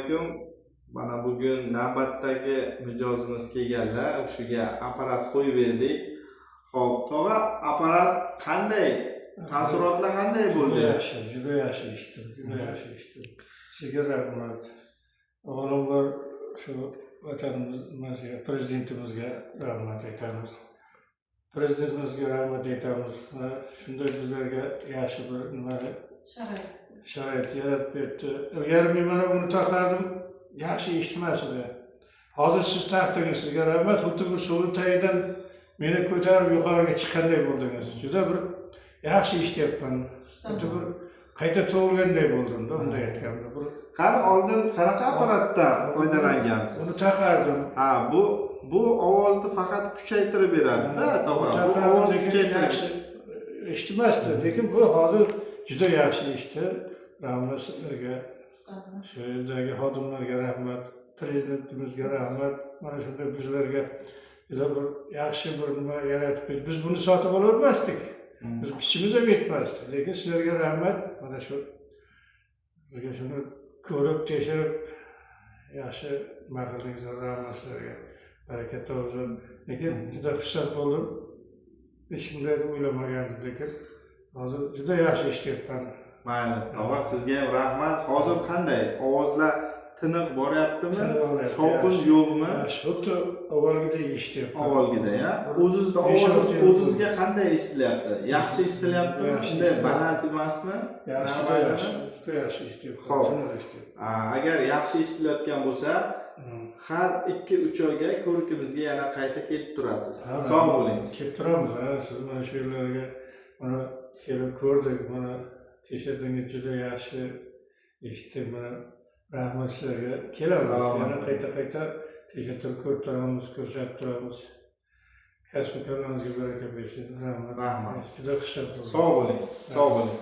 Alaykum. Mana bugun navbatdagi mijozimiz kelganlar, o'shaga apparat qo'yib berdik. Xo'p, tog'a, apparat qanday? Taassurotlar qanday bo'ldi? Juda yaxshi, juda yaxshi eshitdim, juda yaxshi eshitdim. Sizga rahmat. Avvalambor shu vatanimiz nimasiga, prezidentimizga rahmat aytamiz. Prezidentimizga rahmat aytamiz. Mana shunday bizlarga yaxshi bir nima Sharoit. Sharoit yaratib berdi. Ilgari men mana buni taqardim, yaxshi eshitmas edi. Hozir siz taqdingiz, sizga rahmat, xuddi bir suvni tagidan meni ko'tarib yuqoriga chiqqanday bo'ldingiz. Juda bir yaxshi eshityapman. Xuddi bir qayta tug'ilganday bo'ldim-da, bunday aytganda. Bir Qani, oldin qanaqa apparatdan foydalangansiz? Buni taqardim. Ha, bu ovozni faqat kuchaytirib beradi-da, tog'a. Bu Taqardim, ovoz lekin kuchaytirib. Yaxshi eshitmasdi, lekin bu hozir juda yaxshi eshitdi. Rahmat sizlarga. Shu yerdagi xodimlarga rahmat, prezidentimizga rahmat. Mana shunday bizlarga juda bir yaxshi bir nima yaratib berdi. Biz buni sotib ololmasdik. Biz kuchimiz ham yetmasdi. Lekin sizlarga rahmat. Mana shu bizga shuni ko'rib, tekshirib, yaxshi nima qildingizlar, rahmat sizlarga. Baraka topsin. Lekin juda xursand bo'ldim. Hech bunday deb o'ylamagandim, lekin hozir juda yaxshi eshityapman. Mayli, tog'a, sizga ham rahmat. Hozir qanday? Ovozlar tiniq boryaptimi? Tiniq boryapti, Shovqin yaxshi. yo'qmi? Yaxshi, xuddi avvalgidek eshityapman. Avvalgiday, a? O'zingizda Besh ovoz olti yil o'zingizga qanday eshitilyapti? Yaxshi eshitilyaptimi? Yaxshi Shunday eshitilyapti. Baland emasmi? Yaxshi, juda Normalmi? Yaxshi, juda yaxshi eshityapman. Xo'p. Tiniq eshityapman. Agar yaxshi eshitilayotgan bo'lsa, har 2-3 oyga ko'rikimizga yana qayta kelib turasiz. Ha, Sog' bo'ling. Kelib turamiz, ha, siz mana shu yerlarga mana kelib ko'rdik, mana tekshirdingiz, juda yaxshi eshitdik, mana rahmat sizlarga. Kelamiz, Salomat yana bo'ling. Qayta qayta tekshirtirib ko'rib turamiz, ko'rsatib turamiz. Kasb korlaringizga baraka bersin. Rahmat. Rahmat. Juda xursand bo'ldim. Sog' bo'ling. Sog' bo'ling.